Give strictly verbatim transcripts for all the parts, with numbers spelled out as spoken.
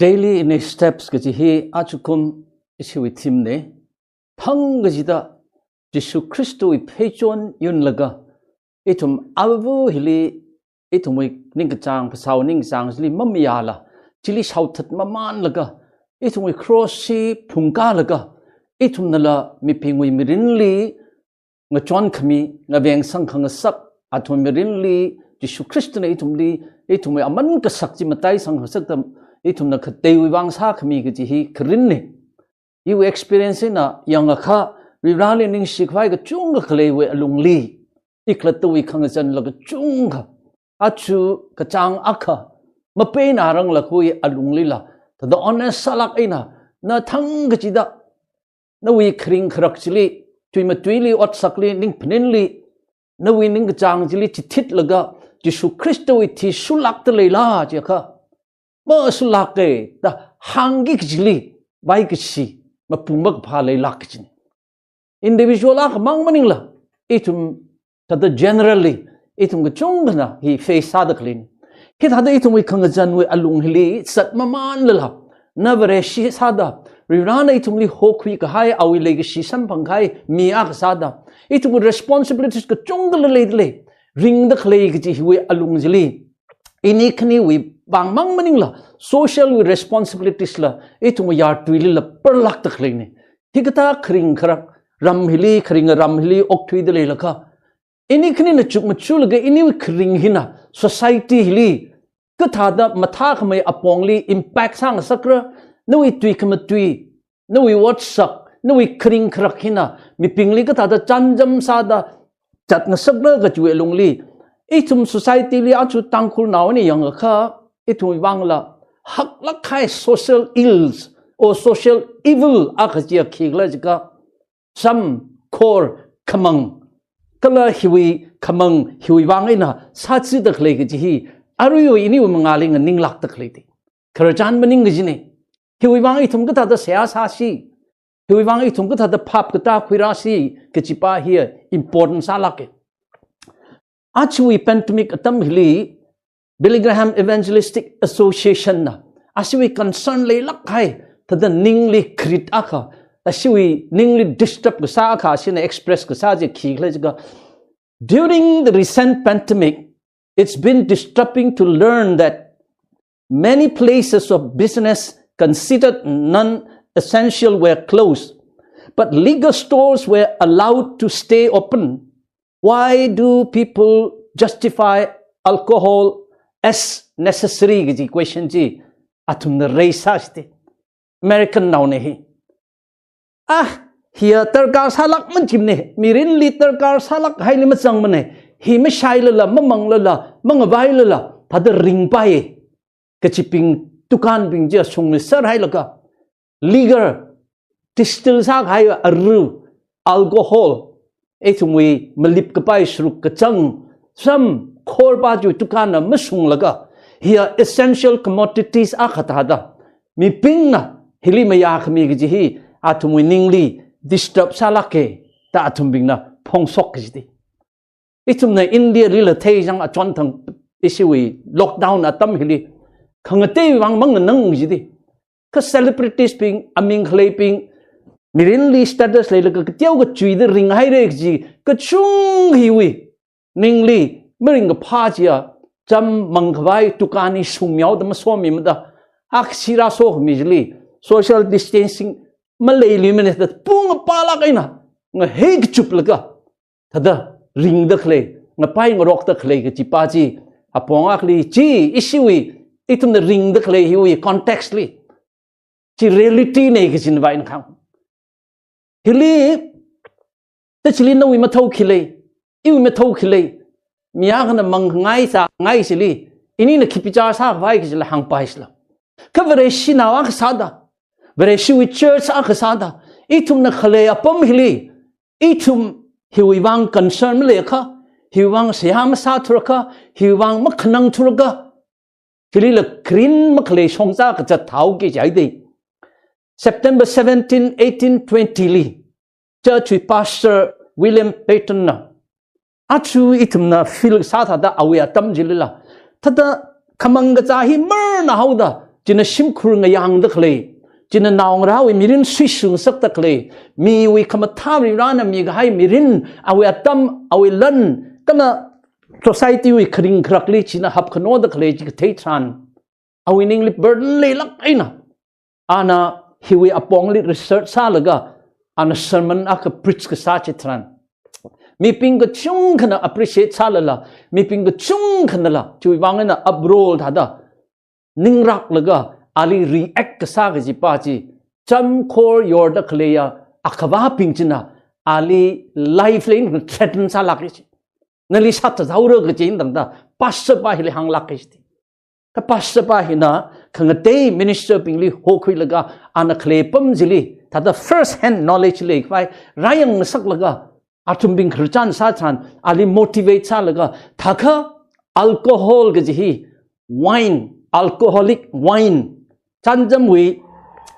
Daily in His Steps kaji hi ajakum ishiwui theme na. Thang kachida Jishu Khristawui pheichon yunlaga, ithum Avāva hili, ithumwui ningkachāng, phasao ningkachāng chili mamayāla, chili shaothat mamanlaga, ithumwui cross chi phungkālaga, ithumnala mibingwui mirinli ngachon khami, ngavengsang khangasak, athum mirinli Jishu Khristana ithumli, ithumwui aman kasak chi mataisang khangasakta, ithumna khateiwui vang sākhami kaji hi kharin na. Iwui experience eina yangakha, Varivarali ningshi khavai kachungkha khaleiwui alungli, ikhalattawui khangazanla kachungkha, aja kachāng akha, mapeina ranglakhawui alunglila, thāda honest sālāk eina, na thang kachida, nawui kharing kharak chili, tui matuili, otsakli, ning phaninli, nawui ningkachāng chili chithitlaga, Jishu Khristawui thi shulākda leila jiakha, mashulāka da hāngki kachili, vaikashi, mapung makaphā leilāk kachina. Individual akhamang maningla, ithum thāda generally, ithum kachungkhana hi face sāda khaleina. Hithāda ithumwui khangazanwui alung hili zat mamanlala, na Vareshi sāda, Varivarana ithumli hokhui kahai, awui leikashi samphang kahai mi akha sāda, ithumwui responsibilities kachungkhala leidalei, ringda khalei kaji hiwui alung chili, ini khaniwui vangmang maningla, social wui responsibilities la, ithumwui yartuilila parlakda khaleina. Hikathā kharing kharak, ram hili, kharinga ram hili okthuida leilakha, ini khanina chukmajalaga, iniwui kharing hina, society hili, kathāda mathākhamei apongli impact sāngasakra, nawui tui khamatui, nawui otsak, nawui kharing kharak hina, mibingli kathāda chānjam sāda, zatngasakra kajiwui alungli, ithum society li aja Tangkhulnao eina yangakha, ithumwui vangla, haklāk kahai social ills, or social evil akha chiya khikhala jiakha, sam, khor, khamang, kala hiwui khamang, hiwui vang eina sāchida khalei kaji hi, aruiwui iniwui mangāli nganinglākda khaleida. Khararchan maning kajina. Hiwui vang ithum kathāda seihā sāsi, hiwui vang ithum kathāda phap katā khuirāsi, kajipa hi important sālāka. Ajawui pandemic atam hili, Billy Graham Evangelistic Association na, ashiwui concern leilāk kahai, thāda ningli kharit akha, ashiwui ningli disturb kasā akha, ashina express kasā chi khikhala jiakha, during the recent pandemic, it's been disturbing to learn that many places of business considered non-essential were closed, but liquor stores were allowed to stay open. Why do people justify alcohol as necessary? Kaji question chi athumna raise sāsida. American naona hi. Ah, hiya darkar sālāk machimana, mirinli darkar sālāk haili mazangmana, hi mashailala, mamanglala, mangavailala, thāda ringpai. Kachibing, dukanbing chiya shungmi sar hailaga, liquor, distill sākahai aru, alcohol, ithumwui malip kapai sharuk kachang, sam, khorpa chiwui dukanna mashunglaga, hiya essential commodities akha thāda, mibingna hili mayākhami kaji hi, athumwui ningli disturb sālāka, da athumbingna phongshok kajida. Ithumna India lila theizang achonthang ishiwui lockdown atam hili, khangatei vang manganang jida. Kha celebrities bing, aming khaleibing, mirinli status leilaga kateokha chuida ringhaira kaji, kachung hiwui ningli maringkaphā chiya, cham mangkhavai dukan hi shungmihaoda masomimada, akhashira sokhami chili, social distancing maleiluimana da pung apalak eina, ngahei kachuplaga, thāda ringda khalei, ngapai ngarokda khalei kajipa chi, apong akhali chi, ishiwui, ithumna ringda khalei hiwui context li, chi reality na kajina vang eina khang. Hili, ta chili nawui mathao khi lei, iwui mathao khi lei, mi akhana mangngai sāngai chili, inina khi bichar sākhavai kajila hāngpai sila. Kha Vareshinao akha sāda, Vareshiwui church akha sāda, ithumna khalei apam hili, ithum hiwui vang concern maleikha, hiwui vang seihā masāthurakha, hiwui vang makhanangthurakha, chilila kharin makhalei shongza kazat thao kaji haida. September seventeen, eighteen, twenty li, church wui pastor William Peyton na, aja ithumna feel sāthāda awui atam chilila, thāda khamang kazā hi marna haoda, china shimkhur ngayangda khalei, china naongarāwui mirin suishingasakda khalei, miwui khamathā Varivarāna mikahai mirin, awui atam, awui lan, kala society wui kharing kharakli china hapkhanoda khalei chi kathei tharan, awui ningli burden leilāk eina, ana hiwui apongli research sālaga, ana sermon akha preach kasā chitharan, mibing kachungkhana appreciate sālala, mibing kachungkhanala chiwui vang eina uproar thāda ninglāklaga, ali react kasā kajipa chi, Cham khor yorda khaleiya akhavābing china ali life li threaten sālāka chi. Nali sāthathaora kaji eina tangda pastor pa hili hānglāka chi. Kha pastor pa hina khangatei minister bingli hokhuilaga, ana khalei apam chili thāda first hand knowledge leikhavai rāyangngasaklaga, athumbing khararchan sā tharan ali motivate sālaga, thākha alcohol kaji hi, wine, alcoholic wine, chānjamwui,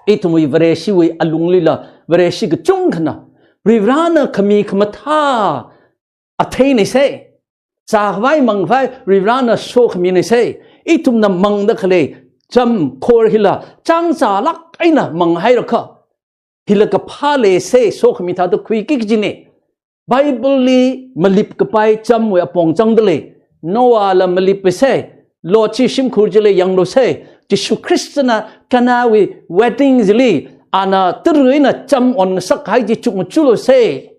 ithumwui Vareshiwui alunglila Vareshi kachungkhana, Varivarāna khami khamathā atheina sei, zākhavai mangkhavai Varivarāna sokhamina sei, ithumna mangda khalei cham khor hila chāngzālāk eina manghairakha, hila kaphā lei sei, sokhami thāda khuiki kajina. Bible li malip kapai chamwui apong zangda lei. Noahla malip sei, Lot chi shimkhur chili yanglu sei, Jishu Khristana Canawui wedding chili ana tara eina cham onngasakhai chi chukmachuilu sei.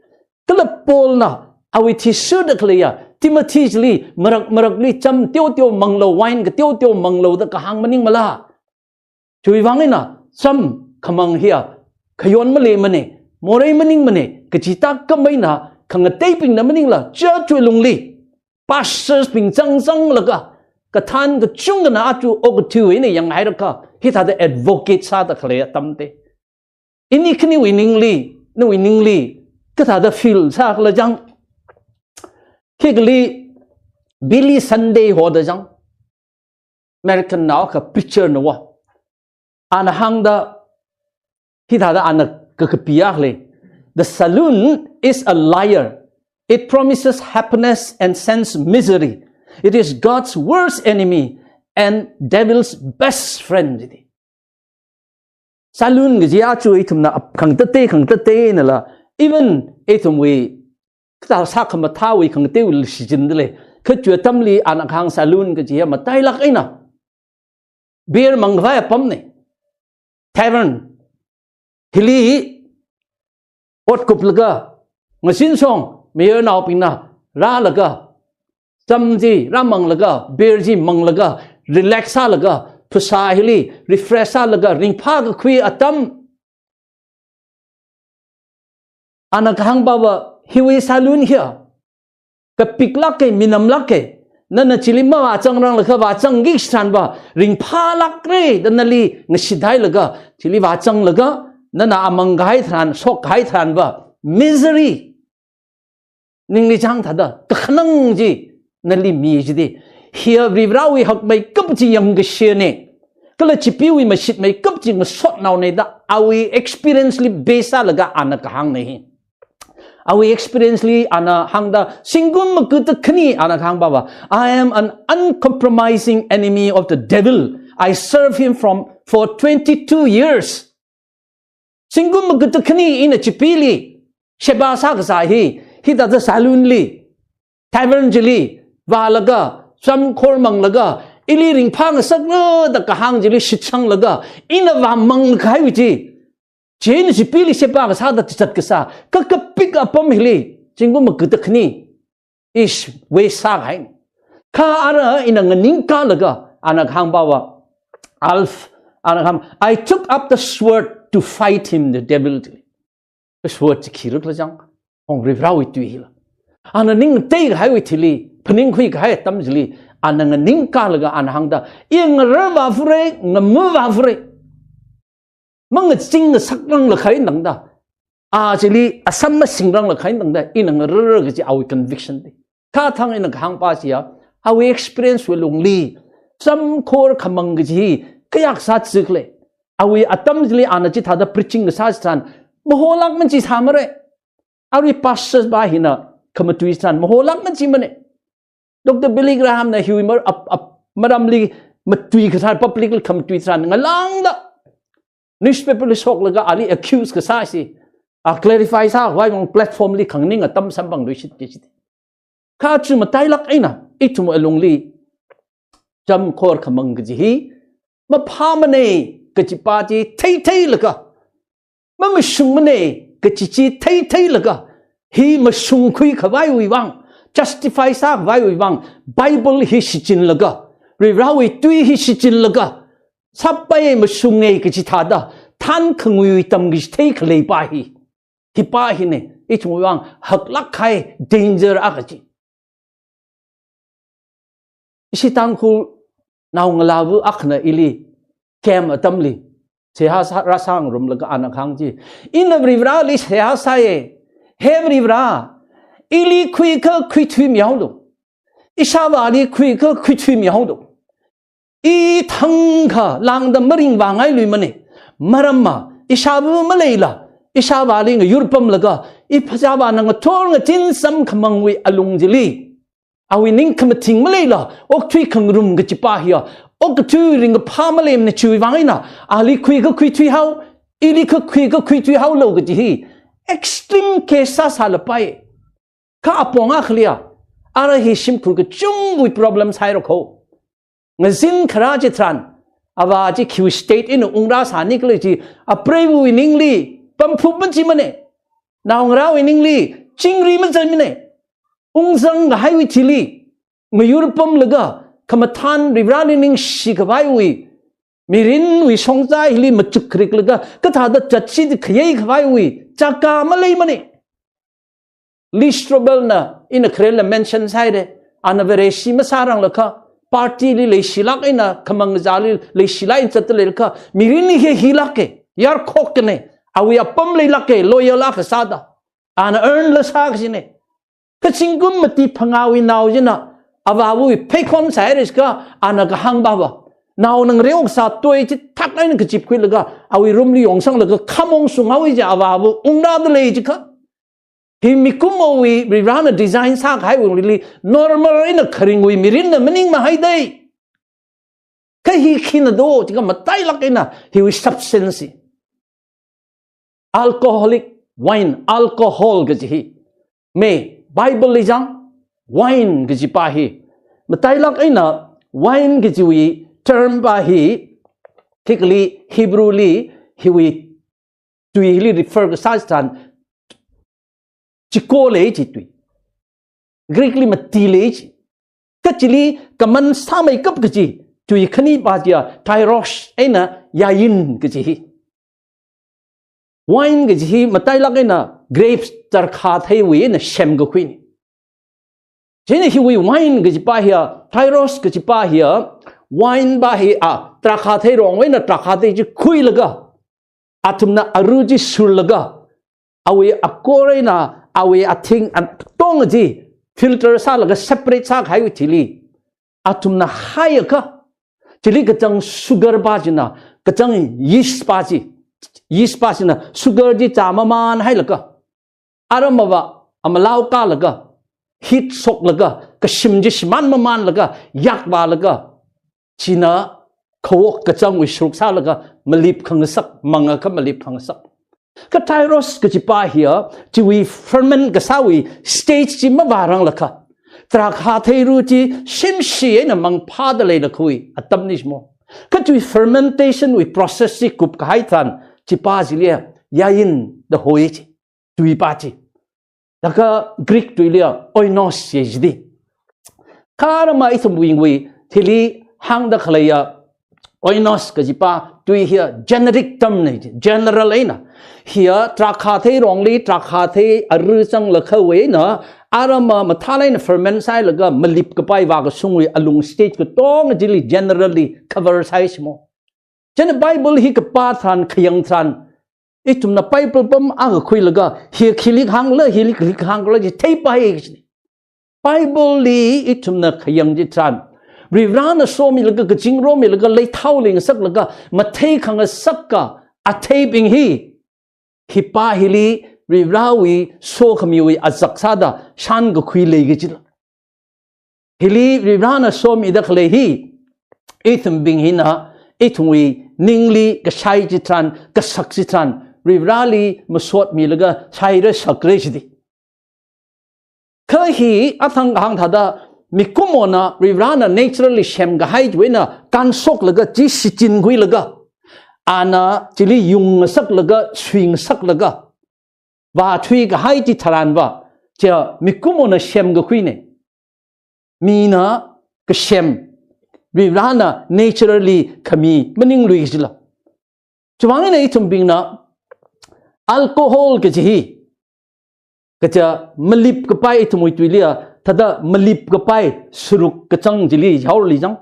Kala Paulna awui thishurda khaleiya Timothy chili marak marakli cham teoteo manglu, wine kateoteo manglu da kahāng maningmala? Chiwui vang eina cham khamang hiya khayon maleimana, morei maningmana, kachithā khamei eina khangateibingna maningla church wui lungli pastors bing zangzanglaga, kathān kachungkhana aja okathui eina yanghairakha, hithāda advocate sāda khalei atam te. Ini khaniwui ningli, nawui ningli kathāda feel sākhala chang. Khikali Billy Sunday hoda chang. American nao akha preacher nawa. Ana hāngda, hithāda ana kakapiya khalei. "The saloon is a liar. It promises happiness and sends misery. It is God's worst enemy and devil's best friend," jida. Saloon kaji aja ithumna ap-, khangatei, khangateinala, even ithumwui kathā sākhamathāwui khangateiwui shichinda lei. Kha chiwui atamli ana kahāng saloon kaji hiya matailāk eina beer mangkhavai apamna. Tavern. Hili ot kuplaga, ngasin song, mayarnaobingna rālaga, cham chi rāmanglaga, beer chi manglaga, relax sālaga, phasā hili refresh sālaga, ringphākakhui atam. Ana kahāngpava, hiwui saloon hiya kapiklāka, minamlāka. Nana chili mavāzangranglakha vāzangki chitharanva ringphālākra da nali ngashithailaga, chili vāzanglaga, nana amangkahai tharan, shokkahai tharanva misery. Ningli chang thāda kakhanang chi nali mi jida. Hiya Varivarāwui hakmeikap chi yangkashena. Kala chipeewui mashitmeikap chi ngasotnaona da awui experience li base sālaga ana kahāngna hi. Awui experience li ana hāngda, zingkum magada khani ana kahāngpava, "I am an uncompromising enemy of the devil. I serve him from, for twenty-two years." Zingkum magada khani ina chipeeli sheba sākasā hi, hithāda saloon li, tavern chili vālaga, cham khor manglaga, ili ringphāngasakra da kahāng chili shitsanglaga, ina vāmangkahaiwui chi, chieina chipeeli sheba kasāda chizat kasā, kha kapik apam hili zingkum magada khani ish waste sākahai. Kha ara ina nganingkalaga, ana kahāngpava, Alf, ana kahāng, "I took up the sword to fight him," the devil. Sword chi khira khala chang, hong Varivarāwui tui hila. Ana ning teikahaiwui thili phaningkhuikahai atam chili, ana nganingkalaga ana hāngda, "I ngarar vāfura, ngamu vāfura. Mangaching ngasakranglakha eina tangda, a chili asam masingranglakha eina tangda, ina ngarara," kaji awui conviction di. Kha thang ina kahāngpa chiya, awui experience wui lungli, cham khor khamang kaji hi kayākha sāchikhala. Awui atam chili ana chithāda preaching kasā chitharan, maholāk machi sāmara. Arui pastors pa hina khamatui chitharan, maholāk machimana. Doctor Billy Graham na hiwui mar-, ap-, ap-, maramli matui katharan, public li khamatui tharan ngalāngda newspaper li shoklaga ali accuse kasā chi, a clarify sākhavai vang platform li khanganing atam samphangluishit kachit. Kha chi matailāk eina ithum alungli chāmkhor khamang kaji hi maphāmana kajipa chi theitheilaga, mamashungmana kaji chi theitheilaga, hi mashungkhui khavaiwui vang, justify sākhavaiwui vang, Bible hi shichinlaga, Varivarawui tui hi shichinlaga, sāpai mashunga kaji thāda, thankhanguiwui tamkachithei khaleipa hi, hipa hina ithumwui vang haklāk kahai danger akha chi. Ishi Tangkhul naongalāva akhana ili camp atamli seihā sā, rāsāngarumlaga ana kahāng chi, ina Varivarali seihā sāya, he Varivara, ili khuikha khuithuimihaolu, ishāvāli khuikha khuithuimihaolu. I thangkha lāngda maringvāngailuimana. Maramva ishāva maleila, ishāvāli ngayurpamlaga, iphasāvāna ngathor ngazin samkhamangwui alung chili, awui ningkhamathing maleila okthui khangarum kajipa hiya, okathui ringkaphā maleimana. Chiwui vang eina ali khuikha khuithuihao, ilikha khuikha khuithuihaolu kaji hi extreme case sāsālapai. Kha apong akhaliya, ara hi shimkhur kachungwui problem sāhaira kho. Ngazin kharā chitharan, avā chi khiwui state eina ungrāsāni khala chi, apreiwui ningli pamphup machimana. Naongarāwui ningli chingri mazaimana. Ungzang kahaiwui thili ngayurpamlaga, khamathān Varivarali ningshi khavaiwui mirinwui shongza hili machuk khariklaga, kathāda chatshi da khayei khavaiwui chaka maleimana. Lee Strobel na ina kharela mention sāhaira, ana Vareshi masāranglakha, party li leishilāk eina, khamang kazāli leishilāk eina zatda leilakha, mirinli hi hilāka, yarkhokna, awui apam leilāka, loyal akha sāda. Ana earn la sā kajina. Kazingkum mati phangāwui nao china avāwui pheikhon sāhaira jiakha, ana kahāng pava, naona ngareokasā toi chithak eina kachipkhuilaga, awui room li yongsanglaga khamong sunghaowa ji avāva ungrāda lei jiakha. Hi mikumowui Varivarana design sākahaiwui lili normal eina kharingwui mirinna maningmahai dei. Kha hi khina do jiakha matailāk eina hiwui substance hi. Alcoholic wine, alcohol kaji hi. Me, Bible li zang, wine kajipa hi. Matailāk eina wine kajiwui term pa hi, thikli Hebrew li hiwui tui hili refer kasā chitharan, chiko lei chi tui. Greek li mati lei chi. Kachili kaman sāmeikap kaji tui khanipa chiya tyros eina yayin kaji hi. Wine kaji hi matailāk eina grapes tarākha theiwui eina semkakhuina. Chieina hiwui wine kajipa hiya, tyros kajipa hiya, wine pa hi a, tarākha theirongwui eina tarākha thei chi khuilaga, athumna aru chi shurlaga, awui akor eina awui athing atong chi filter sālaga separate sākahaiwui thili, athumna haiakha, chili kachang sugar pa china, kachang yeast pa chi, yeast pa china sugar chi chāmamanhailaga, aramva amalao kālaga, heat shoklaga, kashim chi shimān mamanlaga, yakvālaga, china khawok kachangwui sharuk sālaga malip khangasak, mangakha malip khangasak. Kha tyros kajipa hiya, chiwui ferment kasāwui stage chi mavāranglakha, tarākha theiru chi shimshi eina mangphāda leilakhui atamni shimo. Kha chiwui fermentation wui process chi kupkahai tharan, chipa chili yayin da hoi chi, tuipa chi. Laga Greek tuili oinos ye jidi. Kha aramva ithumwui thili hāngda khaleiya oinos kajipa tui hiya generic term na chi, general eina. Hiya tarākha theirongli tarākha thei aru zanglakhawui eina, aramva mathālāk eina ferment sāhailaga malip kapai vākashungwui alung stage katong chili generally cover sāhai shimo. Chieina Bible hi kapā tharan, khayang tharan, ithumna Bible pam akha khuilaga, hi khili kahāngla, hili khili kahāngla chi theipai kajina. Bible li ithumna khayang chitharan, Varivarana somilaga, kazingromilaga, leithao leingasaklaga mathei khangasaka atheibing hi, hipa hili Varivarawui sokhamiwui azak sāda shānkakhui lei kajila. Hili Varivarana somida khalei hi, ithumbing hina, ithumwui ningli kashai chitharan, kasak chitharan, Varivarali masotmilaga shaira sakra jida. Kha hi athang kahāng thāda, mikumona Varivarana naturally semkahai chiwui eina kānshoklaga chi shichinkhuilaga, ana chili yungngasaklaga, suingasaklaga, vāthuikahai chitharanva, chiya mikumona semkakhuina. Mina kasem, Varivarana naturally khami maninglui kajila. Chiwuivang eina ithumbingna alcohol kaji hi, kaja malipkapai ithumwui tuiliya, thāda malipkapai sharuk kachang chili yaorli jang.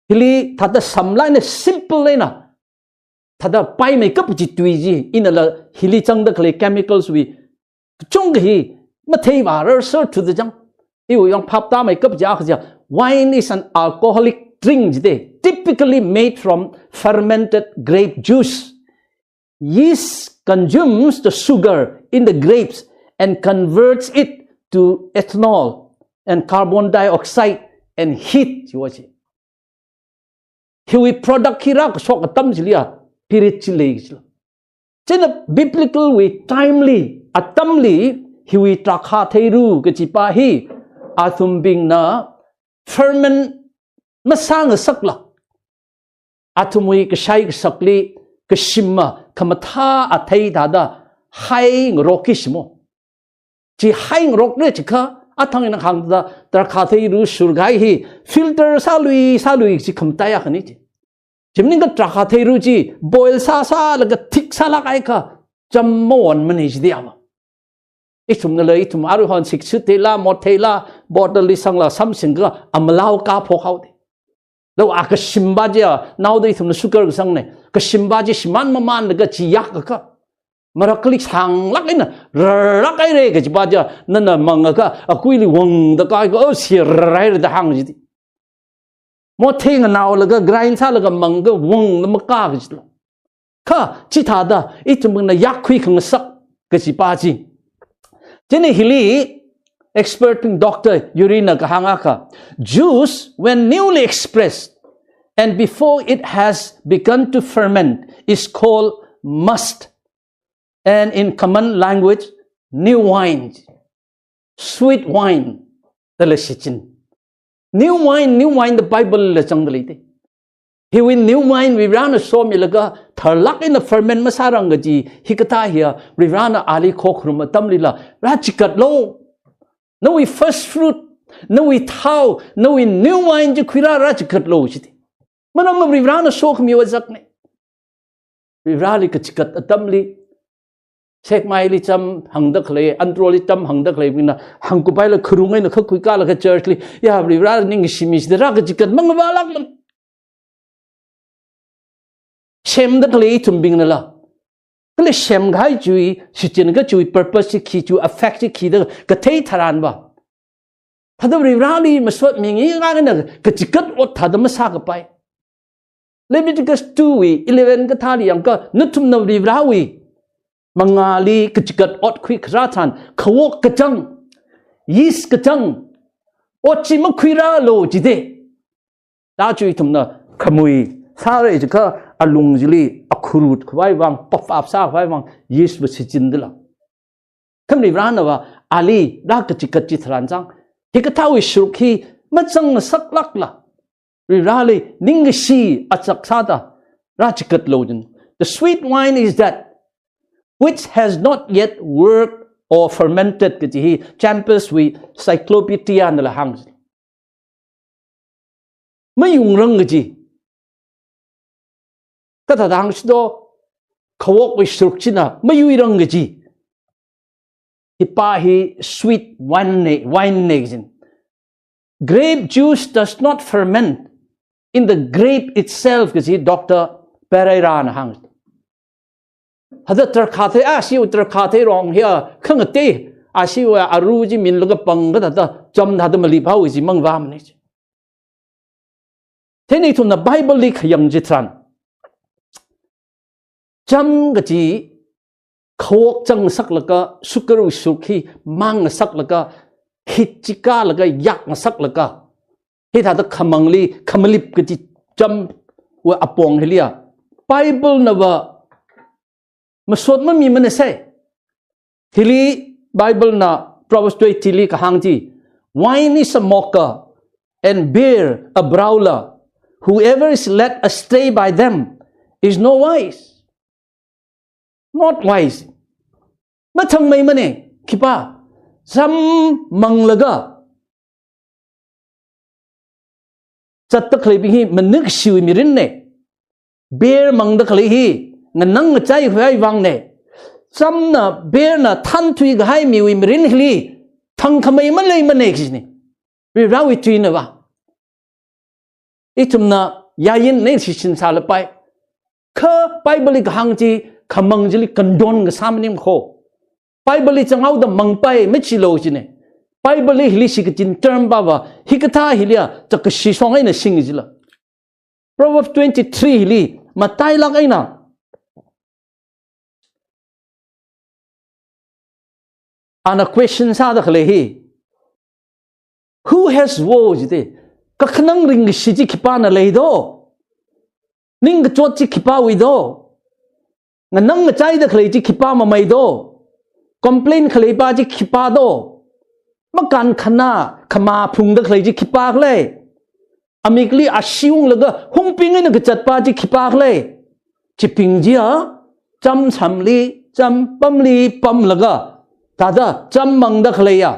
Hili thāda samlāk eina simple eina, thāda paimeikap kaji tui chi, inala hili zangda khalei chemicals wui kachungkha hi matheivārar sāthuda jang. Iwui vang phaptāmeikap kaja kaja, wine is an alcoholic drink jida, typically made from fermented grape juice. Yeast consumes the sugar in the grapes and converts it to ethanol and carbon dioxide and heat, chiwui chi. Hiwui product hi rākashok atam chiliya, spirit chi lei kajila. China biblical wui time li, atamli, hiwui drakhātheiru kajipa hi, athumbingna ferment masāngasakla, athumwui kashai kasakli, kashimma, khamathā athei thāda, haingarokki shimo. Chi haingarokra chiakha, athang eina hāngda, drakhātheiru shurkahai hi, filter sālui, sālui chi khamataiya khani chi. Chi maningakha drakhātheiru chi, boil sāsālaga thick sālāk eikha, cham mawonmana jida yama. Ithumnala, ithum aruihon siksu theila, mot theila, bottle li sangla, samsingakha, amalao kāphok haoda. Lo a kashimpa chiya, naoda ithumna sugar kasangna. Kashimpa chi shimān mamānlaga chi yakakha, marakli sānglāk eina, rarlāk haira kajipa chiya, nana mangakha, akuili wangda kaikha, oh, si rarhaira da hāng jida. Mot thei nganaolaga, grind sālaga mangakha wangda makā kajila. Kha, chithāda, ithumbingna yakkhui khangasak kajipa chi. Chieina hili, expertbing Doctor Urena kahāng akha, juice, when newly expressed, and before it has begun to ferment, is called must, and in common language, new wine, sweet wine, dala shichin. New wine, new wine da Bible la zangda leida. Hiwui new wine Varivarana somilaga, tharlāk eina ferment masārang kaji, hikathā hiya, Varivarana ali khokharum atamlila, rāchikatlu. Nawui first fruit, nawui thao, nawui new wine chi khuira rāchikatlu jida. Maramva Varivarana sokhamiwui zakna. Varivarali kachikat atamli, Sekmaili cham hāngda khalei, Androli cham hāngda khaleibingna, hāngkupaila kharung eina kha khuikālaga church li, ya, Varivara ningshimi jida rākachikat mangavālākmana. Semda khalei ithumbingnala, kala semkahai chiwui, shichinkachiwui purpose chi khi, chiwui effect chi khi da kathei tharanva, thāda Varivarali masotmingayi ngakana kachikat ot thāda masākapai. Leviticus two wui eleven kathāli yangakha, nathumna Varivarawui mangāli kachikat ot khuikharā tharan, khawok kachang, yeast kachang, ot chi makhuirālu jida. Thāda chi ithumna khamui sāra chiakha alung chili akhurut khavai vang, pap pap sākhavai vang, yeast va shichin dala. Kha Varivaranava ali rākachikat chitharan chang, hikathāwui sharuk hi mazangngasaklākla, Varivarali ningkashi achak sāda rāchikatlu jin. The sweet wine is that which has not yet worked or fermented, kaji hi Champers's wui Cyclopedia nala hāng. Mayungrang kaji. Kathāda hāngsi do, khawokwui sharuk china mayuirang kaji. Hipa hi sweet wine na, wine na kajin. Grape juice does not ferment in the grape itself, kaji Doctor Pereira na hāng. Hithāda drakhāthei, ashiwui drakhāthei rong hiya khangatei, ashiwui aru chi minlaga pangkha thāda, cham thāda malip haowa chi mangavāmana chi. Chieina ithumna Bible li khayang chitharan, cham kaji khawok zangngasaklaga, sugar wui sharuk hi mangngasaklaga, heat chi kālaga yakngasaklaga, hithāda khamangli khamalip kaji chamwui apong hiliya Bible nava masot mamimana sai. Hili Bible na Proverbs twenty li kahāng chi, "Wine is a mocker and beer a brawler. Whoever is led astray by them is no wise." Not wise. Mathangmeimana, khipā? Cham manglaga zatda khaleibing hi manuk shiwui mirinna. Beer mangda khalei hi nganang ngachai khavai vangna. Chamna, beer na thānthui kahai miwui mirin hili thangkhamei maleimana kajina. Varivarāwui tuina va. Ithumna yayin ne shishin sālapai. Kha Bible li kahāng chi khamang chili condone kasā maning kho. Bible li changhaoda mangpai machilu jina. Bible li hili shikachin term pava, hikathā hiliya chakashi shong eina sing jila. Proverbs twenty-three hili matailāk eina ana question sāda khalei hi, "Who has woe?" jida. Kakhanang ringkashi chi khipāna leido? Ningkachot chi khipāwui do? Nganang ngachaida khalei chi khipā mamei do? Complain khaleipa chi khipā do? Makān khanā khamā phungda khalei chi khipā khala? Amikli ashee unglaga hungping eina kazatpa chi khipā khala? Chibing chiya cham samli, cham pamli pamlaga, thāda cham mangda khaleiya,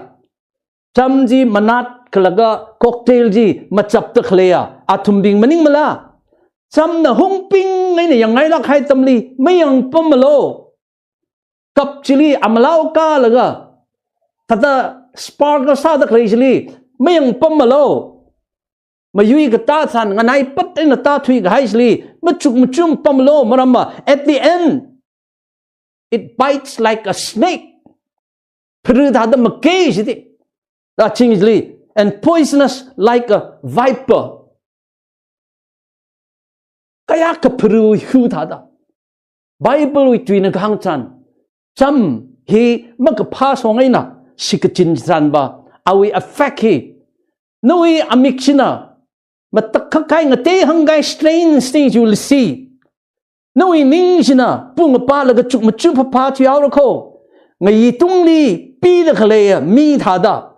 cham chi manat khalaga cocktail chi machapda khaleiya athumbing maningmala? Chamna hungping eina yangngailāk kahai atamli mayangpammalu. Cup chili amalao kālaga, thāda sparkle sāda khalei chili mayangpammalu. Mayui katā tharan nganaipat eina tāthui kahai chili machuk machum pammalu, maramva at the end it bites like a snake. Phara thāda makei jida. Rāching chili, and poisonous like a viper. Kayākha phara hu thāda. Bible wui tuina kahāng tharan, cham hi makaphā shong eina shikachin tharan va, awui effect hi, nawui amik china matakhak kahai, ngatei hāngkahai strain strain you will see. Nawui ning china pung apā laga chukmachu phaphā thuihaora kho. Ngayi tungli pida khaleiya mi thāda,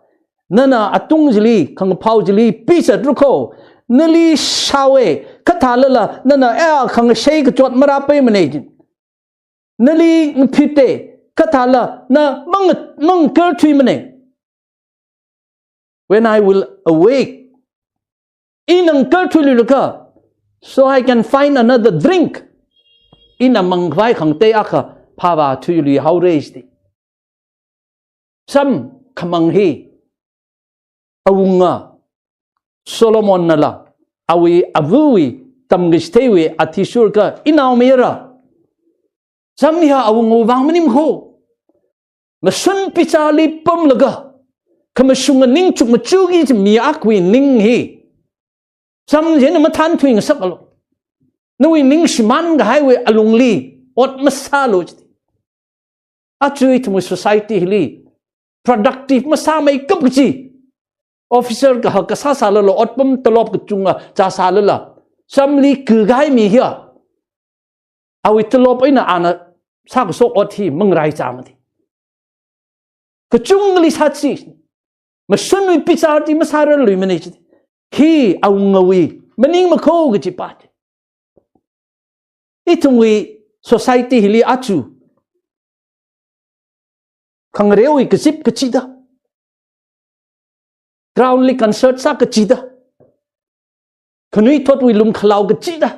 nana atung chili, khangaphao chili pizatra kho. Nali shaowa, kha thālala nana, eh, khangashei kachot marāpaimana jin. Nali ngaphitta, kha thāla na mang, mangkar thuimana. When I will awake, ina ngakar thuiluilakha, so I can find another drink, ina mangkhavai khangatei akha phāvā thuiluihaora jida. Cham khamang hi awunga Solomon nala awui avawui tamkachitheiwui athishurkha, inaomayara, cham hiya awungawui vang maning kho. Mashun bicharli pamlaga, khamashunga ning chukmachuki kaji mi akhawui ning hi, cham china mathānthui ngasakalu. Nawui ning shimān kahaiwui alungli ot masālu jida. Aja ithumwui society hili productive masāmeikap kaji, officer kahak kasā sālala, otpam talop kachunga chā sālala, chamli kakahai mi hiya, awui talop eina ana sākashok ot hi mangaraichāmana. Kachungkhali sāchi, mashunwui bicharli masārarluimana jida. Hi awungawui maningma kho kajipa. Ithumwui society hili aja khangareowui kazip kachida, ground li concert sā kachida, khanuithotwui lumkhalao kachida,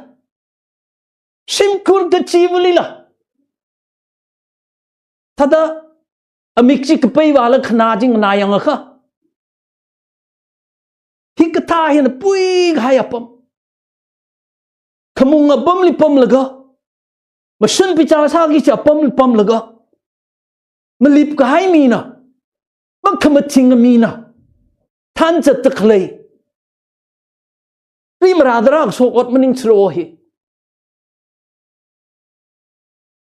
shimkhur kachivalila, thāda amik chi kapai vāla khanā chi nganā yangakha, hikathā hina puikahai apam, khamung apamli pamlaga, mashun bichar sāki kaji apamli pamlaga, malip kahai mina, makhamathing mina thānzatda khalei, rimarāda rākashok ot maning chiro hi.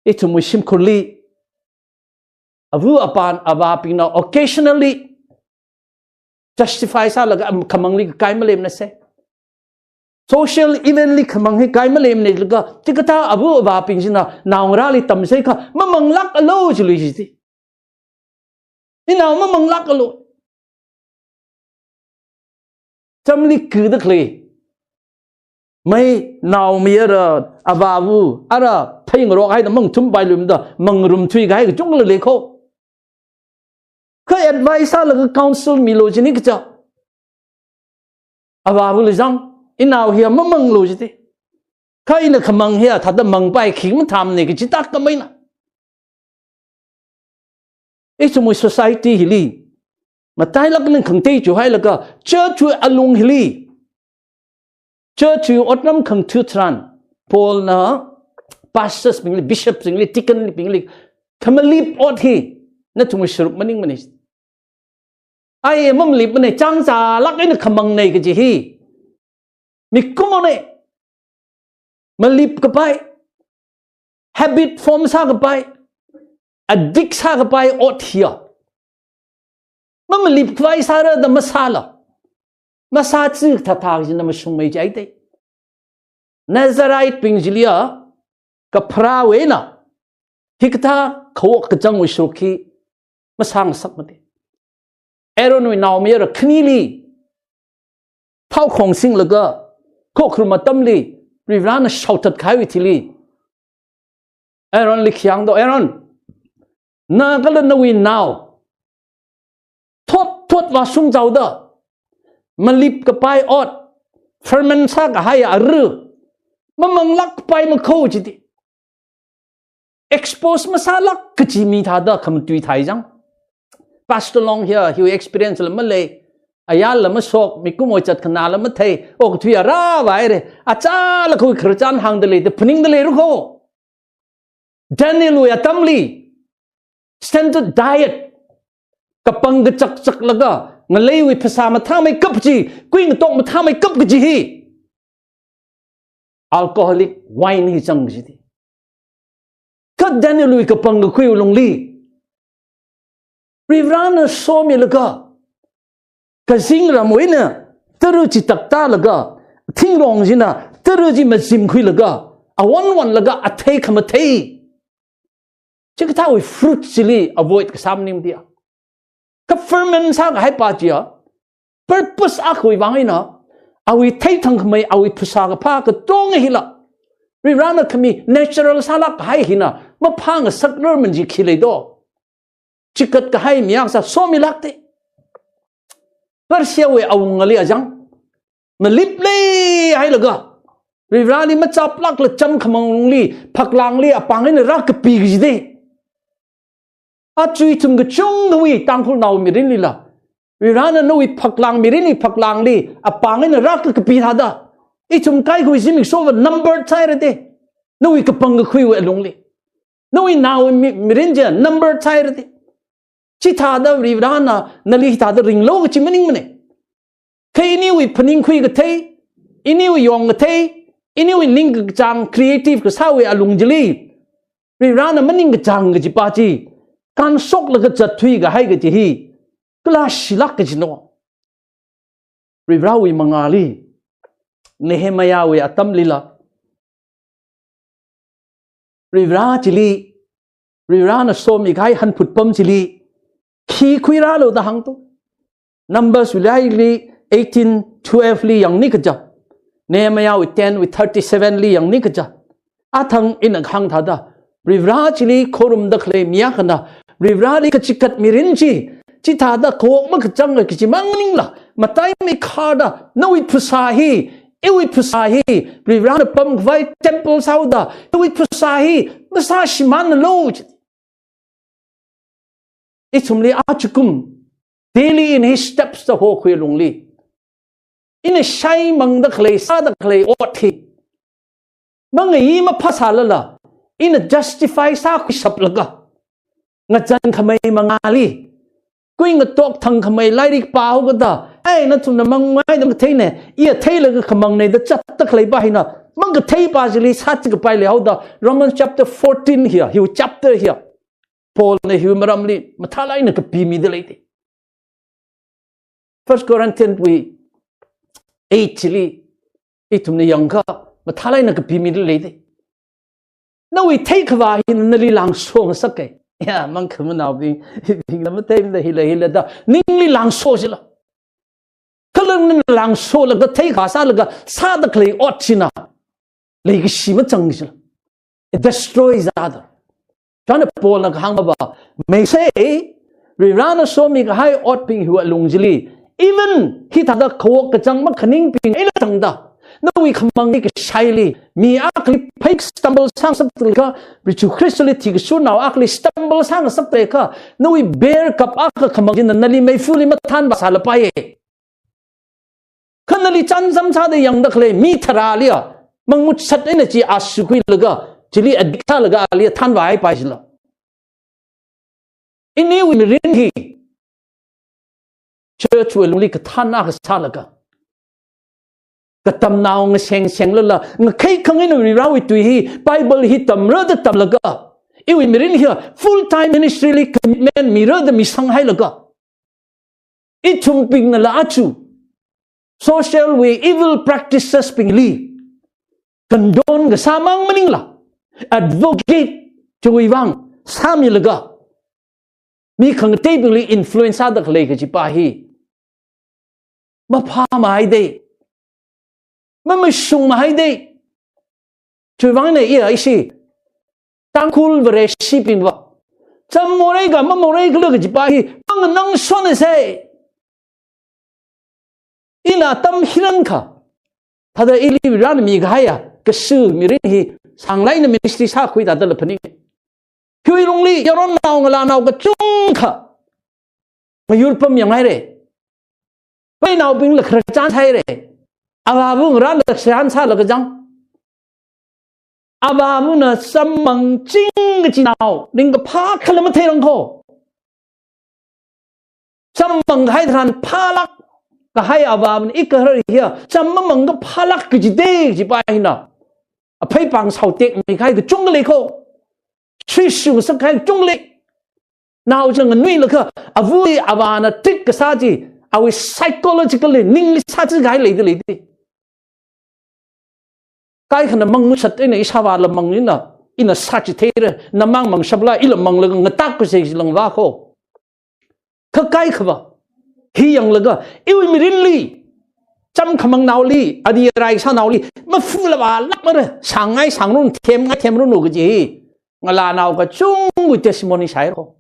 Ithumwui shimkhurli, ava apān avābingna occasionally justify sālaga, am, khamangli kakai maleimana sai. Social event li khamang hi kai maleimana laga, chikathā ava avābing china naongarāli tamsai kha, mamanglākalu chili jiti. Inao mamanglākalu. Chamli kida khalei. Mai naomayara, avāva, ara pheingarok haida mangthumpai lumda, mangarumthui kahai kachungkhala leikho. Kha advice sālaga counsel milu jini kaja. Avāvali zang, inao hiya mamanglu jiti. Kha ina khamang hiya thāda mangpai khi mathāmana kaji tak kamaina. Ithumwui society hili, matailāk eina khangatei chuhailaga, church wui alung hili, church wui otram khangatha tharan, Paul na pastors bingli, bishops bingli, deacon bingli, khamalip ot hi, nathumwui sharuk maningmana. Ai, mamalipmana, chāngzalāk eina khamangna kaji hi. Mikumona, malip kapai, habit form sākapai, addict sākapai ot hiya. Mamalip khavai sāra da masāla. Masā chi thatha kajina mashungmei jaite. Nazarite bing chiliya, kapharāwui eina, hikathā khawok kachangwui sharuk hi masāngasakmate. Aaronwui naomayara khanili, phao khong singlaga, khokharum atamli, Varivarana shaothat kahaiwui thili, Aaronli khi hāngdo, Aaron, na kala nawui nao, thot thot vāshungchaoda, malip kapai ot, ferment sākahai ara, mamanglāk kapai makho jiti. Expose masālāk kaji mi thāda khamatui thai zang. Pastor Long hiya, hiwui experience la malei, ayarla mashok, mikumowui chat khanāla mathei, okathui ara vāhaira, achālakha khararchan hāngda lei, da phaningda leira kho. Danielwui atamli, standard diet, kapang kachakchaklaga, ngaleiwui phasā mathāmeikap chi, kuingatok mathāmeikap kaji hi, alcoholic wine hi zang jiti. Kha Danielwui kapang kakhuiwui lungli, Varivarana somilaga, kazingramwui eina tara chi taktālaga, thingrong china tara chi mazimkhuilaga, awon wonlaga athei khamathei, chikathāwui fruit chili avoid kasā maningmatiya. Kha ferment sākahaipa chiya, purpose akhawui vang eina, awui theithangkhamei, awui phasā kaphā katonga hila, Varivarana khami natural sālāk kahai hina maphāngasakrar manji khi leido. Chikat kahai mi akha sā somilākte. Persiawui awungali azang, malip leihailaga, Varivarali machaplākla chām khamang lungli, phaklangli apāng eina rākapi kajite. Aja ithum kachungkhawui Tangkhulnao mirinlila, Varivarana nawui phaklang, mirinwui phaklangli apāng eina rākakapi thāda, ithum kaikhawui zimiksho va number sāhairate. Nawui kapang kakhuiwui alungli, nawui naowui mi-, mirin chi number sāhairate. Chithāda Varivarana nali hithāda ringlu kachi maningmane. Kha iniwui phaningkhui kathei, iniwui yong kathei, iniwui ningkachāng creative kasāwui alung chili, Varivarana maningkachāng kajipa chi, kānshoklaga zatthui kahai kaji hi, kala shilāk kajino. Varivarawui mangāli, Nehemiahwui atamlila, Varivara chili, Varivarana somikahai hanphut pam chili, khi khuirālu da hāngto. Numbers wui laili eighteen twelve li yangni kaja, Nehemiahwui ten wui thirty-seven li yangni kaja. Athang ina hāng thāda, Varivara chili khorumda khalei mi akhana, Varivarali kachikat mirin chi, chithāda khawok makachang kachi mang maningla, mataimeikharda, nawui phasā hi, iwui phasā hi, Varivarana pamkhavai temple sāhaoda, iwui phasā hi masāshimānlu chi. Ithumli ajakum, daily in his steps da hokhui lungli, ina shaimangda khalei, sāda khalei ot hi, mangayi maphasālala, ina justify sākhuishaplaga, ngachankhamei mangāli, kuingatok thangkhamei lairik pāhaokada, ai, nathumna mangngaida makatheine, iya theilaga khamangne da chatta khaleipa hina, makatheipa chili sāchikapai leihaoda, Romans chapter fourteen hiya, hiwui chapter hiya, Paulna hiwui maramli mathālāk eina kapimida leite. First Corinthians wui eight chili, Ithumna yangakha, mathālāk eina kapimida leida. Nawui theikhavā hina nali langso ngasaka. Ya, mangkhamanaobing, bingna matheimada hila hila da, ningli langso chila. Kala nana langsolaga theikhavā sālaga sāda khalei ot china leikashi machang chila. It destroys other. Chieina Paulna kahāng maba, mei sei, Varivarana somikahai otbing hiwui alung chili, even hithāda kawok kachāng makhaningbing eina tangda, nawui khamangli kashaili, mi akhali phei stumble sāngasakta kha, Jishu Khristali thikashunao akhali stumble sāngasakta kha, nawui bear cup akha khamang china nali meifali mathānvāsālapai. Kha nali chānjam sāda yangda khalei mi tharāliya, mangmutshat eina chi āsukhuilaga, chili addict sālaga aliya thānvāhaipai chila. Iniwui mirin hi, church wui alungli kathāna kasālaga, katamnao ngaseng senglala, ngakhei khangaina Varivarawui tui hi, Bible hi tamrada tamlaga, iwui mirin hi full time ministry li commitment mirada misanghailaga, ithumbingnala aja social wui evil practices bingli condone kasā mang maningla, advocate chiwui vang sāmilaga, mi khangateibingli influence sāda khalei kajipa hi maphāmahai da, mamashungmahai da. Chiwui vang eina iya ishi Tangkhul Vareshibingva, cham morei kha mamorei khala kajipa hi manganang sona sei. Ina atam hirang kha, thāda ili Varivarana mikahaiya kashi mirin hi sānglāk eina ministry sākhui thādala phaning. Hiwui lungli yaronnao ngalānao kachungkha ngayurpam yanghaira. Peinaobingla khararchan sāhaira. Avāva ngarānla khararchan sālaga chang. Avāvana cham mangching kachinao ringkaphā khala matheirang kho. Cham mangkahai tharan phālāk kahai avāvana igahar hiya cham mamang kaphālāk kaji da, kajipa hina aphei pāng shaotekmikahai kachungkha lei kho. Suishu ngasakkahai kachungkha lei. Nao chang nganuilakha, avawui avāna treat kasā chi, awui psychologically ningli sāchikahai leida leida. Kaikhana mangmutshat eina ishāvāla mang ina, ina sāchitheira, namang mangshapla ila manglaga ngatak kasā chi langvā kho. Kha kaikhava, hi yanglaga, iwui mirinli, cham khamangnaoli, adi rai sānaoli, mafula vālāk mara, sāngai sāngranu, themngai themranu kaji hi, ngalānao kachungwui testimony sāhaira kho.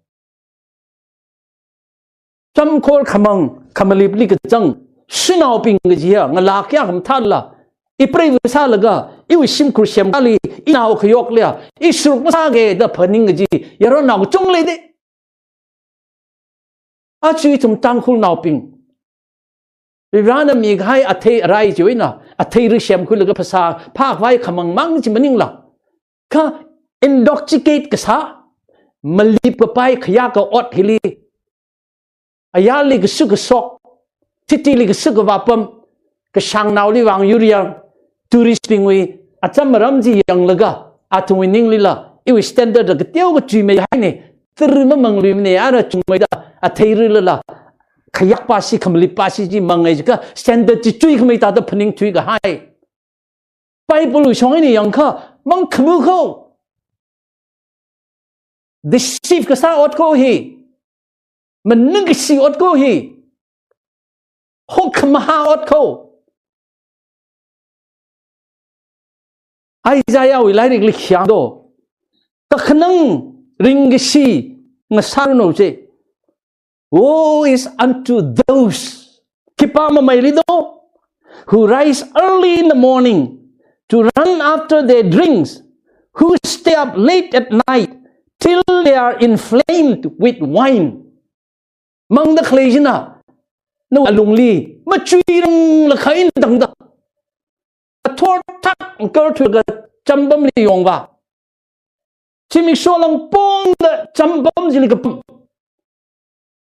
Cham khor khamang, khamalipli kachang, shanaobing kajiya, ngalā kayākha mathāla, ipreiva sālaga, iwui shimkhur semkali, inao khayokliya, isharuk masāga da phaning kaji, yaronnao kachungkha lei da. Aja ithum Tangkhulnaobing, Varivarana mikahai athei arai chiwui eina, athei ri semkhuilaga phasā phākhavai khamang mang chi maningla, kha intoxicate kasā, malip kapai khayākha ot hili, ayarli kasuk kasok, city li kasuk kavā pam, kashāngnaoli vang yuryang, tourist bingwui acham aram chi yanglaga, athumwui ninglila, iwui standard da kateo kachuimeihaina, tara mamangluimana ara chungmeida, athei rilala, khayākpa shi, khamalippa shi chi mangai jiakha, standard chi chuikhamei thāda phaningthuikahai. Bible wui shong eina yangakha, mangkhama kho. Deceive kasā ot kho hi. Maningkashi ot kho hi. Hokhamaha ot kho. Isaiah wui lairikli khi hāng do. Kakhanang ringkashi ngasāranu chi. Woe is unto those, khipā mameili do, who rise early in the morning to run after their drinks, who stay up late at night till they are inflamed with wine. Mangda khalei china, nawui alungli, machuiranglakha eina tangda, athor thak ngakarthuilaga cham pamli yongvā. Zimiksho langpongda cham pam chili kapam.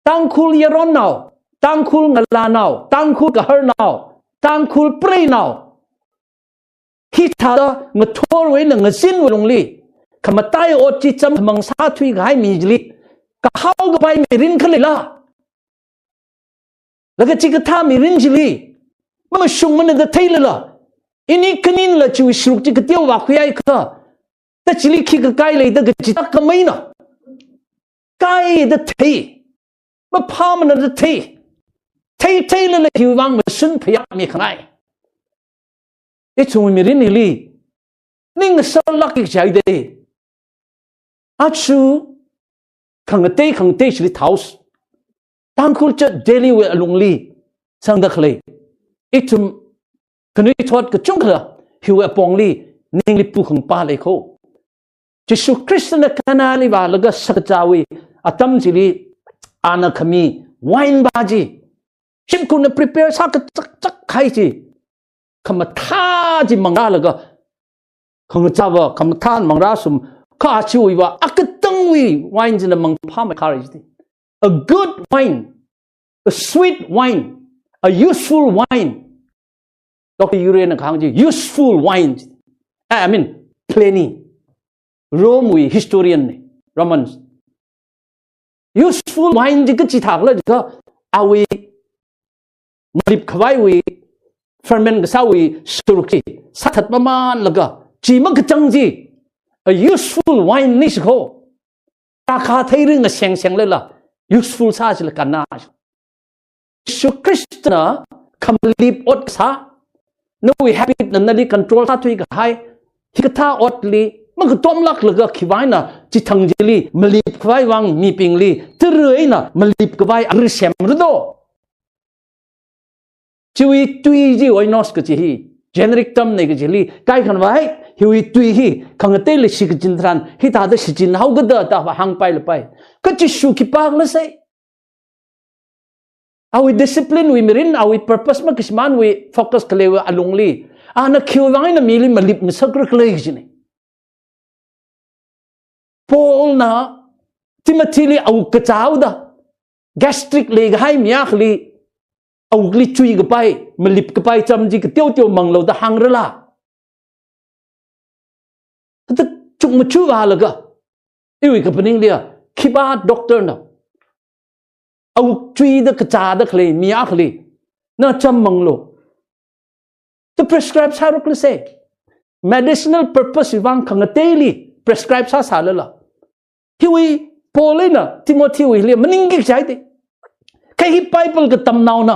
Tangkhul yaronnao, Tangkhul ngalānao, Tangkhul gaharnao, Tangkhul preinao, hithāda ngathorwui eina ngazinwui lungli, khamatai ot chi cham khamang sāthuikahai mi chili, kahao kapai mirin khalei la. Laga chikathā mirin chili, mamashungmana da theilala, Ini khaninla chiwui sharuk chi kateovā khuihaiakha, ta chili khikha kai lei da kachithā khameina. Kaida thei. Maphāmana da thei. Theitheilala hiwui vang mashun phayākmi khangai. Ithum mirin hili ning ngasarlākki kaji dei. Aja khangatei khangatei chili thāhaosa. Tangkhul Church Delhi wui alungli sangda khalei, ithum khanuithot kachungkhala hiwui apongli ningli pukhangpa lei kho. Jishu Khristana Canali vālaga sakachāwui atam chili ana khami wine va chi, shimkhurna prepare sā kachakchak kahai chi, khamathā chi mangrālaga, khangachāva khamathā mangrāsum, kha chiwuiva akatangwui wine china mangphāmei kharei chi. A good wine, a sweet wine, a useful wine. Doctor Urena kahāng chi useful wine. I mean, Pliny, Rome wui historian na, Romans. Useful wine chi kachithā khala jiakha, awui malip khavaiwui, ferment kasāwui sharuk chi sāthat mamanlaga chi makachang chi, a useful wine na shi kho. Rākha theiring ngaseng senglala useful sā chila kanna. Jishu Khristana khamalip ot kasā, nawui habit na nali control sāthui kahai, hikathā otli makatomlāklaga khiwui vangna chithang chili malip khavai vang mibingli tara eina malip khavai arui semra do. Chiwui tui chi oinos kachi hi, generic term na kachili kaikhanvai, hiwui tui hi khangateili shichin tharan hithāda shichinhaokada da hāngpai lapai. Kha Jishu khipākhala sai. Awui discipline wui mirin, awui purpose makashimānwui focus khaleiwui alungli, ana khiwui vang eina mili malip ngasakra khala kajina. Paulna Timothyli awuk kachāhaoda, gastric leikahai mi akhali awukli chuikapai, malip kapai cham chi kateoteo manglu da hāngrala. Thāda chukmajā vālaga, iwui kaphaningliya, khipā doctor na awuk chuida kachāda khalei mi akhali na cham manglu da prescribe sāra khala sai. Medicinal purpose wui vang khangateili prescribe sāsālala, hiwui Paul eina Timothywuili maningki kaji dei. Kha hi Bible katamnaona,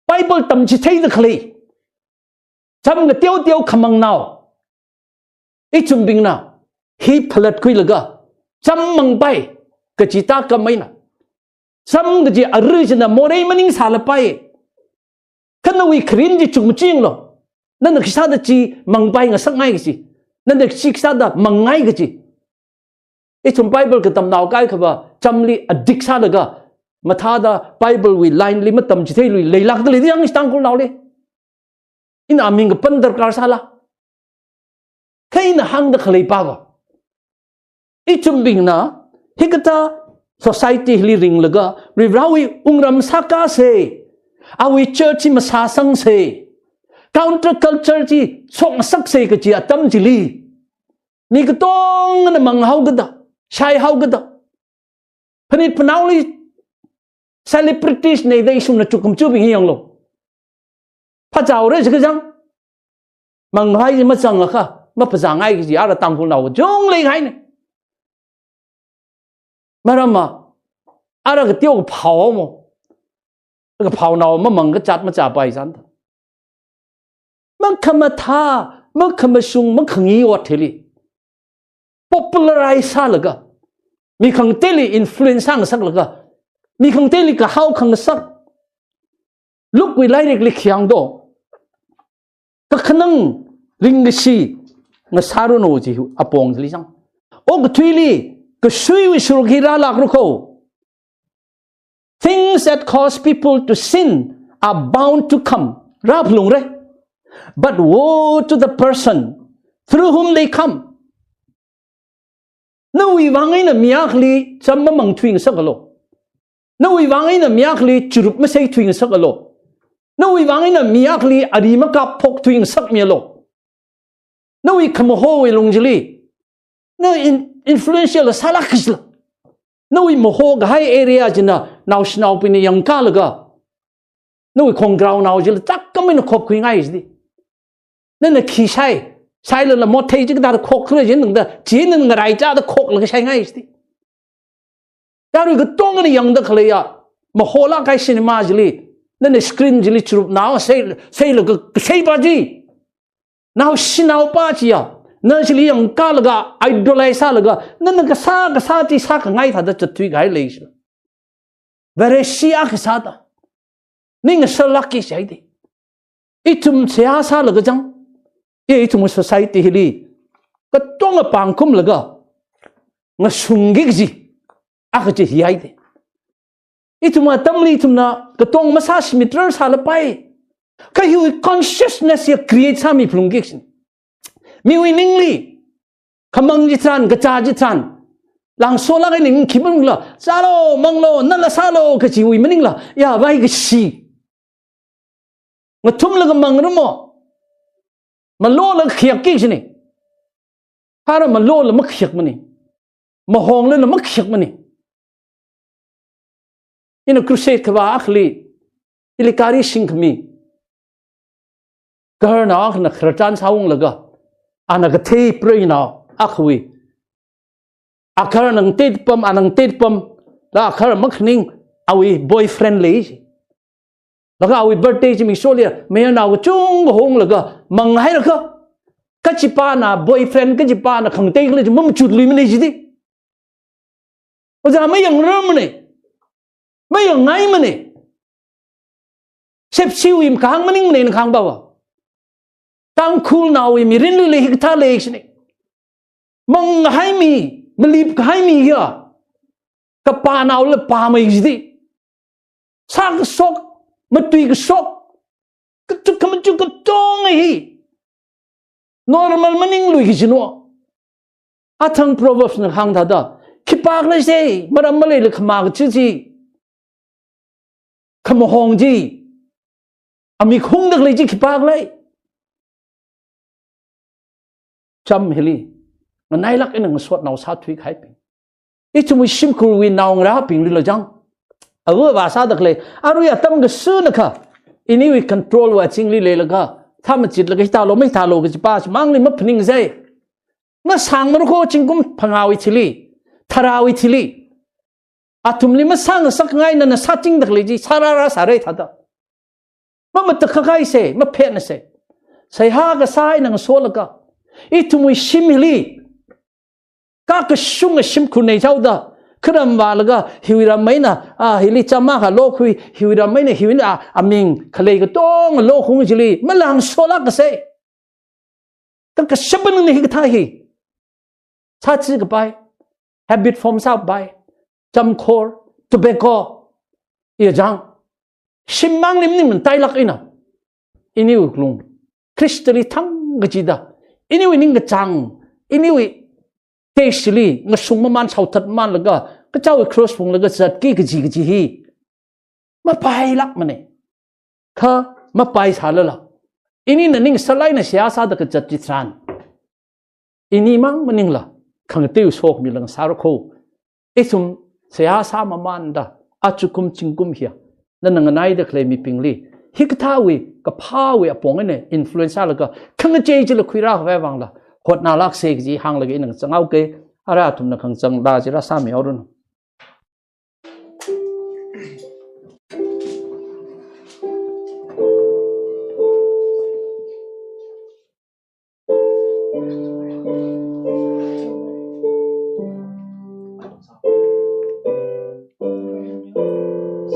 Bible tamchitheida khalei, cham kateoteo khamangnao ithumbingna hi phalatkhuilaga cham mangpai kaji tākhameina. Cham kaji arui china morei maningsālapai. Kha nawui kharin chi chukmajālu. Nana khisāda chi mangpai ngasakngai kaji, nana chi khisāda mangngai kaji. Ithum Bible katamnao kaikhava chamli addict sālaga, mathāda Bible wui line li matamchitheiluilei lākda lei di yang Tangkhulnaoli. Ina aming kapan darkar sāla. Kha ina hāngda khalei pava, ithumbingna hikathā society li ringlaga, Varivarāwui wungram sākasei, awui church hi masāsangse, counter culture chi shokngasakse kaji atam chili, mi katongana manghaokada, shaihaokada, phanit phanaoli celebrities na da ithumna chukum chubing hi yanglu. Phāchaora jikajang. Manghai ji machangakha, maphāzangngai kaji ara Tangkhulnao chung leikahaina. Maramva, ara kateo kaphao mo, kaphaonao mamang kachat machāpai sāda, makhamathā, makhamashung, makhangi ot hili popularize sālaga, mi khangateili influence sāngasaklaga, mi khangateili kahao khangasak. Luke wui lairikli khi hāngdo? Kakhanang ringkashi ngasāranu ji apong chili chang. Okathuili kashuiwui sharuk hi rālākra kho. Things that cause people to sin are bound to come. Rāphalungra. But woe to the person through whom they come. Nawui vang eina mi akhali cham mamang thuingasakalu. Nawui vang eina mi akhali chirup masei thuingasakalu. Nawui vang eina mi akhali ari makapphok thuingasakmialu. Nawui khamahowui lung chili, na in-, influential sālāk kajila. Nawui mahokahai area china naoshinaobingna yangkalaga, nawui khonggraonao chila chākkhamina khopkhuingai jidi. Nana khi shai, shailala mothei chi kathāda khokkhala jin nangda, chi nana ngaraichāda khoklaga shaingai jiti. Yarui katonga nana yangda khaleiya, mahola kahai cinema chili, nana screen chili chirupnao sei, seilaga, seipa chi. Naoshinao pa chiya, na chili yangkālaga, idolize sālaga, nana kasā, kasā chi sākhangai thāda zatthui kahai lei shila. Vareshi akha sāda. Ning ngasharlākki shaidi. Ithum seihā sālaga chang. I ithum society hili katonga pāngkumlaga ngashungki kaji akha chi hihaidi. Ithum atamli ithumna katonga masāshimit rar sālapai. Kha hiwui consciousness ya create sāmi phalungki kaji. Miwui ningli, khamang chitharan, kachā chitharan, langsolāk eina ning khi maningla, zālo, manglo, nala sālo, kajiwui maningla, ya, vai kashi. Ngathumlaga mangramo, malola khayakki kajina. Phara malola makhayakmana. Mahonglala makhayakmana. Ina crusade kavā akhali, ili gari shingkhami. Gaharnao akhana khararchan sāunglaga, ana kathei preinao akhawui. Agahar nang tetpam, anang tetpam, la agahar makhaning awui boyfriend lei ji. Laga awui birthday chi miksholiya, mayarnao kachungkha honglaga, manghailaga, kachipāna boyfriend, kachipāna khangatei khalei chi mamachutluimana jiti. Ojā, mayangrarmana. Mayangngaimana. Sepsiwui makahāng maningmana ina kahāng pava. Tangkhulnaowui mirinlila hikathā lei kajina. Manghaimi, malip kahaimi ya. Kapānaola pāmei jiti. Sākashok, matuikashok, kachuk khamachuk katonga hi normal maninglui kajina. Athang Proverbs na hāng thāda, khipākhala sei, maram maleila khamā kachi chi, khamahong chi, amik hungda khalei chi khipākhala. Cham hili, nganailāk eina ngasotnao sāthui kahaibing. Ithumwui shimkhurwui naongarābinglila chang. Ava avā sāda khalei, arui atam kasāna kha, iniwui control wui azingli leilaga, thā machitlaga hithālo, mahithālo kajipa chimangli maphaningsai. Masāngmara kho zingkum phangāwui thili, tharāwui thili. Athumli masāngasakngai nana sāchingda khalei chi, sārāra sārai thāda. Mamatakhak haisei, maphetnasei. Seihā kasā eina ngasolaga, ithumwui shim hili, kakashunga shimkhur nei chaoda, kharam vālaga, hiwui ram eina, a, hili cham akha lokhui, hiwui ram eina, hiwui, a, aming khalei katonga lokhui chili, malangsolāk kasei. Kakashap eina hikathā hi. Sāchi kapai, habit form sāpai, chamkhor, tobacco, iya chang. Shimmangli maning matailāk eina. Iniwui lung, Khristali thang kachida. Iniwui ningkachāng, iniwui taste li, ngasung maman shaothat mamanlaga, kachaowui cross phunglaga zatki kaji kaji hi. Mapailākmana. Kha mapai sālala, inina ning sālaina seihā sāda kazat chitharan, inimang maningla, khangateiwui sokhami lang sāra kho. Ithum seihā sāmamanda, achukum zingkum hiya, nana nganaida khalei mibingli, hikathāwui, kaphāwui apong eina influence sālaga, khangachei chila khuirā khavai vangla, hotnalāksei kaji hānglaga ina ngachang haoke, ara athumna khangachang da chila sāmi haoranu.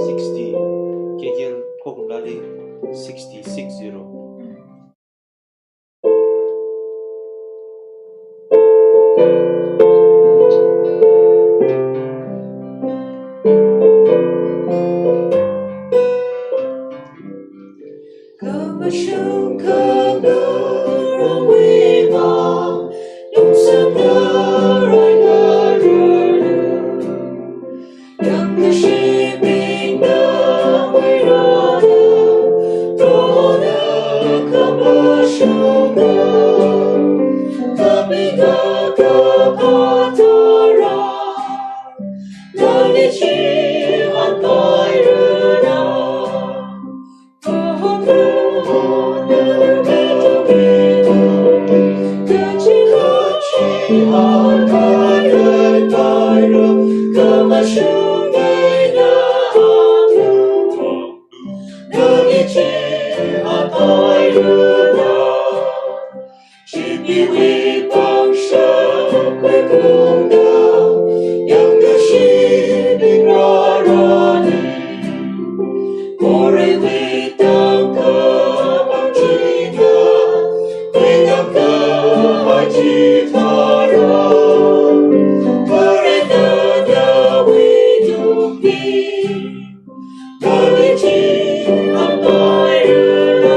Sixty, K K L Khokhamlali, sixty, six zero. Iwui pangshap kaikumda, yangda shibing rarani. Morei wui tangkhamang chida, wui tangkhamang chida ra. Morei tangkhamang wui tungli, kami chi ampai rana.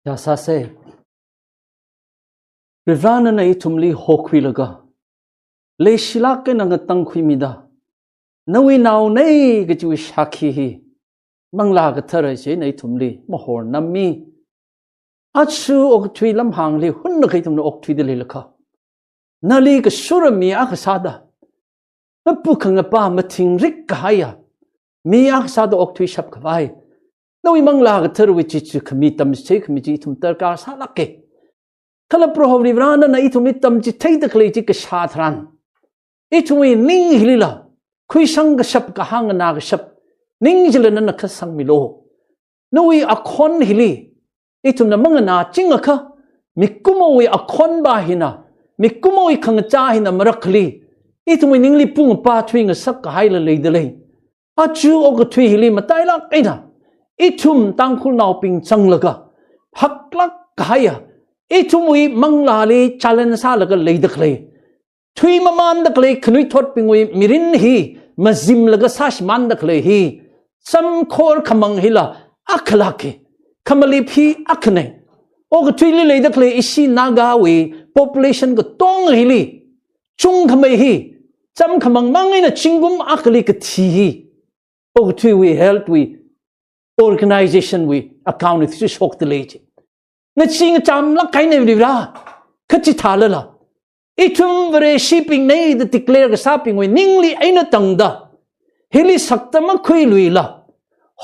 Yāsāsei. Varivarā nana ithumli hokhuilaga, leishilāk eina ngatangkhuimida, nawui naona kajiwui shākhi hi, Manglā Kathara china ithumli mahornami. Aja okathui lamhāngli hunnakha ithumna okthuida leilakha, nali kashura mi akha sāda, mapukhangapa mathingrik kahaiya mi akha sāda okthuishap khavai, nawui Manglā Katharawui chichi khami, tamchithei khami chi ithum darkar sālāke. Kala Proho Varivarā nana ithumli tamchitheida khalei chi kashā tharan, ithumwui ning hilila khuisang kashap, kahāng nganā kashap ning chila nana khatsangmilu. Nawui akhon hili ithumna manganāchingakha, mikumowui akhon pa hina, mikumowui khangachā hina marakhali, ithumwui ningli pung pa thuingasak kahaila leida lei. Aja okathui hili matailāk eina ithum Tangkhulnaobing zanglaga, haklāk kahaiya, ithumwui manglāli challenge sālaga leida khalei, thuimamānda khalei khanuithotbingwui mirin hi mazimlaga sāshimānda khalei hi, samkhor khamang hila akhalāke, khamalip hi akhane. Okathuili leida khalei ishi Nagawui population katonga hili chungkhamei hi, cham khamangmang eina zingkum akhali kathi hi, okathuiwui health wui, organization wui account li shokda lei chi. Ngachee ngachamlāk kahaine Varivarā, kachithālala, ithum Vareshibingne da declare kasābingwui ningli eina tangda, hili sakta makhuiluila,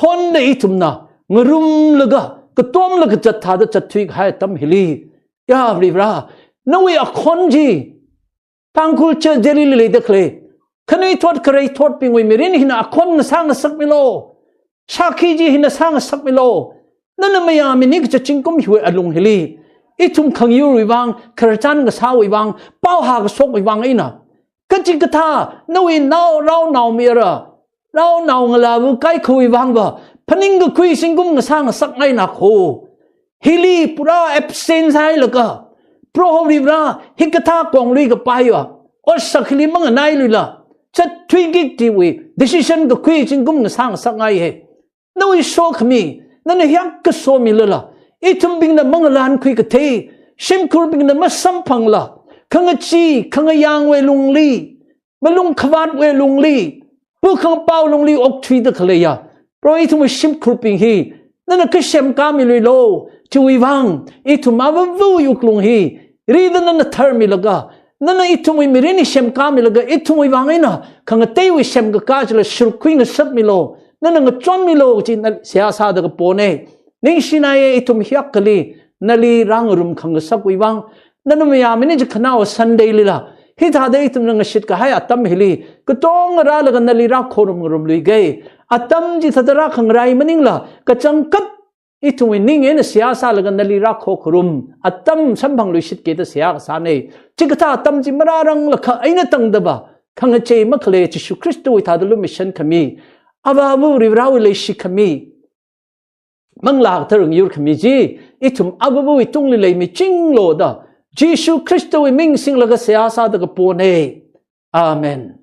honda ithumna ngarumlaga, katomlaga kazat thāda zatthui kahai atam hili, ya Varivarā, nawui akhon chi, Tangkhul Church Delhi li leida khalei khanuithot khareithotbingwui mirin hina akhon ngasā ngasakmilu. Shākhi chi hina sāngasakmilu. Nana mayāmini kaja zingkum hiwui alung hili, ithum khangyurwui vang, khararchan kasāwui vang, paohā kashokwui vang eina, kachikathā nawui nao raonaomi ara, raonao ngalāva kaikhawui vang va, phaningkakhui zingkum ngasā ngasakngaina kho. Hili pura abstain sāhailaga, Proho Varivarā, hikathā konglui kapaiva, otsak hili manganailuila zatthuiki kajiwui decision kakhui zingkum ngasā ngasakngaihe. Nawui sokhami, nana hiyākha somilala, ithumbingna mangalānkhui kathei, shimkhurbingna masamphangla, khangachee khangayāngwui lungli, malung khavātwui lungli, pukhangapao lungli okthuida khaleiya, Proho ithumwui shimkhurbing hi nana kha semkāmiluilu. Chiwui vang ithum avāvawui wuklung hi rida nana tharmilaga, nana ithumwui mirin hi semkāmilaga, ithumwui vang eina khangateiwui semkakā chila shurkhui ngasakmilu, nana ngachonmilu kaji nali seihā sāda kapone. Ningshinaiye, ithum hiyākhali nali rāngarum khangasakwui vang, nana mayāmini chi khanaowa Sunday lila, hithāda ithumna ngashit kahai atam hili, katonga rālaga nali rākhorum ngarumluike. Atam chithāda rākhangarai maningla, kachangkhat ithumwui ning eina seihā sālaga nali rākhokharum atam samphangluishitki da seihā kasāna. Chikathā atam chi marāranglakha eina tangda va, khangachei makhalei Jishu Khristawui thāda lumashan khami, Avāva Varivarāwui leishi khami, Manglā Kathara yur khami chi ithum avāvawui tungli leimichinglu da Jishu Khristawui ming singlaga seihā sāda kapona. Amen.